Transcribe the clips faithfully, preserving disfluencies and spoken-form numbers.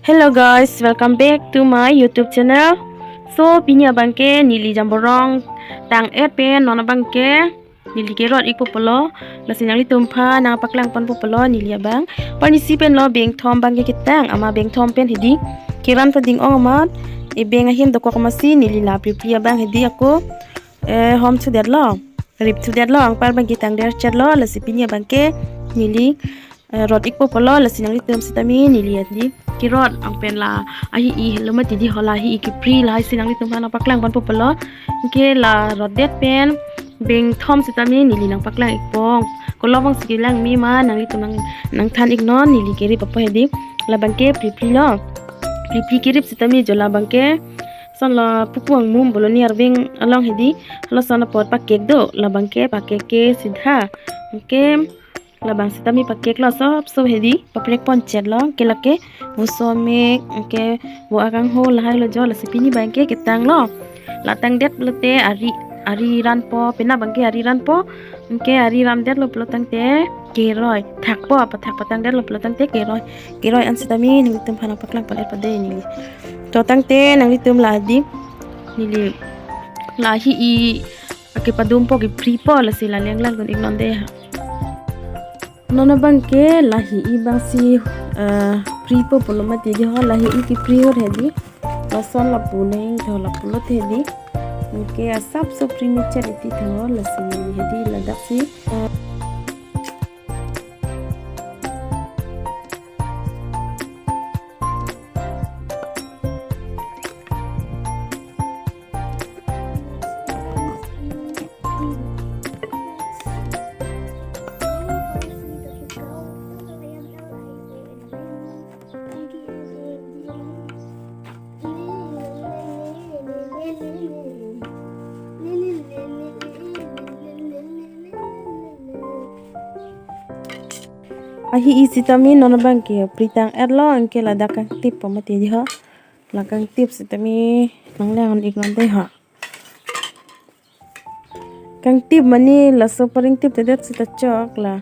Hello guys, welcome back to my YouTube channel. So pini abangke neli jamborong tang-et pen non abangke neli kerot ikpo pulo. Lasi nanglitum aphan nangpaklang ponpo pulo neli abang. Pini si pen lo beng thom abangke ketang, amat beng thom pen hedi keran pading-ong amat, e beng ahin dokok amatsi neli la pripri abang hedi ako eh, hom thudetlo, rip thudetlo, anpar abangke tangder chetlo. Lasi pini abangke neli eh, rot ikpo pulo. Lasi nanglitum sitame neli hedi kerot ang pen la ahi-i helo mati di, hala ahi-i kepri lahai si nanglitum aphan nangpaklang ponpo pulo. Anke la rotdet pen beng thom sitame neli nangpaklang ikpo. Kolobang si kelang mema nanglitum nang nangthan iknon, neli kerip apot hedi. Labangke pripri lo. Pripri kerip sitame jo labangke son la pupu angmum pulo ni arveng along hedi. Lason apot pakek do, labangke pakek ke sidha. Anke labang sitame pakek lo, sop sop hedi paprek pon chetlo. Anke lake voso mek, anke vo akangho lahai lo jo. Lasi pini abangke ketanglo. La tangdet lote ari, ari ranpo, penap abangke ari ranpo. Anke ari randetlo pulo tangte keroi, thakpo, apathak patangdetlo pulo tangte keroi. Keroi an sitame nanglitum aphan nangpaklang pon-et pade neli. To tangte nanglitum la hedi neli la ahi-i kepadumpo kepripo, lasi la lenglang dun iknon dei ha. Non abangke la ahi-i abangsi eh, pripo pulo mati di ho, la ahi-i kepri hor hedi. Lason lapu neng tho lapu lot hedi. Anke asap so pri mechet iti tho, lasi hedi ladaksi eh, ahi-i sitame non abangke pri tang-etlo, anke ladak kangtip po mati di ho. La kangtip sitame nanglang iknon dei ho. Kangtip mane laso paring tip tedet sita chok la,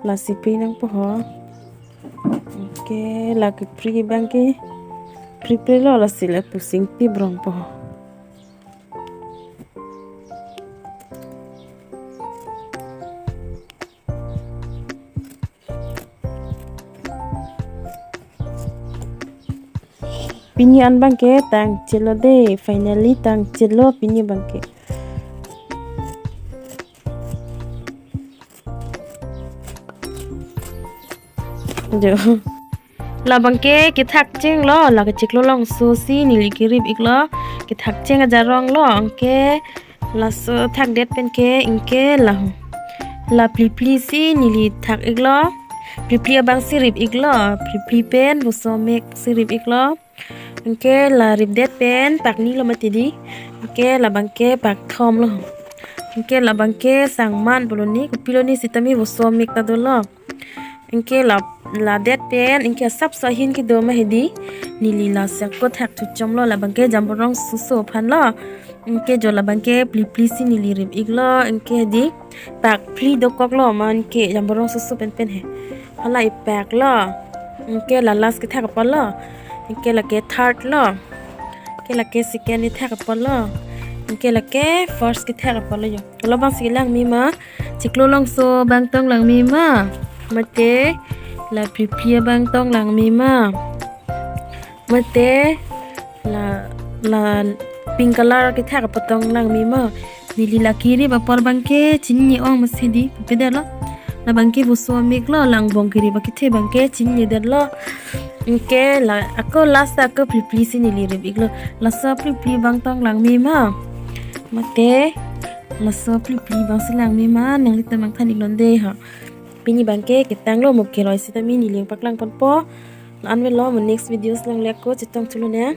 lasi pri nangpo ho. Anke la kepri abangke priprilo, lasi lapu singtip rongpo ho. Pini an abangke tang chetlo dei, finally tang chetlo pini abangke. Jo. Labangke kethak chenglo, la kechiklo longso si neli kerip iklo, kethak cheng ajarong lo, anke laso thakdet pen ke, anke la, la plipli si neli thak iklo, plipli abangsi rip iklo, plipli pen voso mek si rip iklo. Anke la ripdet pen paknilo mati di. Anke labangke pakthomlo. Anke labangke sangman pulo ni, kopilo ni sitame voso mek ta dolo. Anke la, ladet pen, anke asap so ahin kedo ma hedi. Neli la sako thak thuchomlo, labangke jamborong soso aphanlo. Anke jo labangke plipli si neli rip iklo, anke hedi pakphli dokoklo, ma anke jamborong soso penpen he. Hala ipaklo. Anke la last kethak apotlo. Anke lake third lo. Anke lake second kethak apotlo. Anke lake first kethak apotlo jo. Labangsi lang mema. Chiklo longso abang tong lang mema. Mate la plipli abang tong lang mema. Mate la, la pink color kethak apot tong lang mema. Neli la kerip apor abangke chinine-ong masi di, pupedetlo. Labangke voso mek lo, la angbong kerip akethe abangke chininedetlo. Anke la ako last ako plipli si neli rip iklo. Laso plipli abang tong lang mema. Mate laso plipli abangsi lang mema, nanglitum nangthan iknon dei ho. Pini abangke ketanglo, mo keroi sitame neli nangpaklang ponpo. La-an avelo, mo next videos lang leko chetong thulo ne.